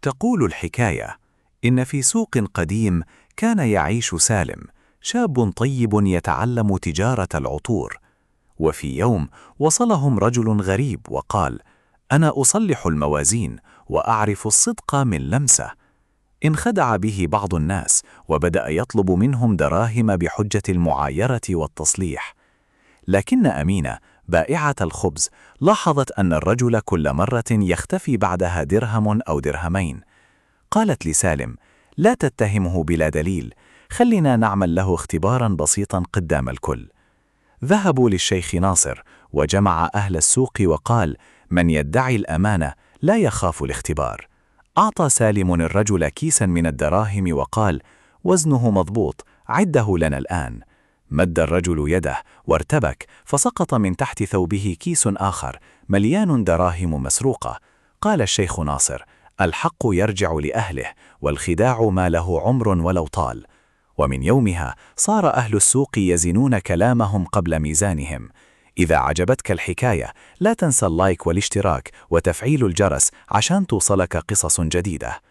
تقول الحكاية إن في سوق قديم كان يعيش سالم، شاب طيب يتعلم تجارة العطور. وفي يوم وصلهم رجل غريب وقال: أنا أصلح الموازين وأعرف الصدق من لمسة. انخدع به بعض الناس وبدأ يطلب منهم دراهم بحجة المعايرة والتصليح. لكن أمينة بائعة الخبز لاحظت أن الرجل كل مرة يختفي بعدها درهم أو درهمين. قالت لسالم: لا تتهمه بلا دليل، خلينا نعمل له اختبارا بسيطا قدام الكل. ذهبوا للشيخ ناصر وجمع أهل السوق وقال: من يدعي الأمانة لا يخاف الاختبار. أعطى سالم الرجل كيسا من الدراهم وقال: وزنه مضبوط، عده لنا الآن. مد الرجل يده وارتبك، فسقط من تحت ثوبه كيس آخر مليان دراهم مسروقة. قال الشيخ ناصر: الحق يرجع لأهله، والخداع ما له عمر ولو طال. ومن يومها صار أهل السوق يزنون كلامهم قبل ميزانهم. إذا عجبتك الحكاية، لا تنسى ال like والاشتراك وتفعيل الجرس عشان توصلك قصص جديدة.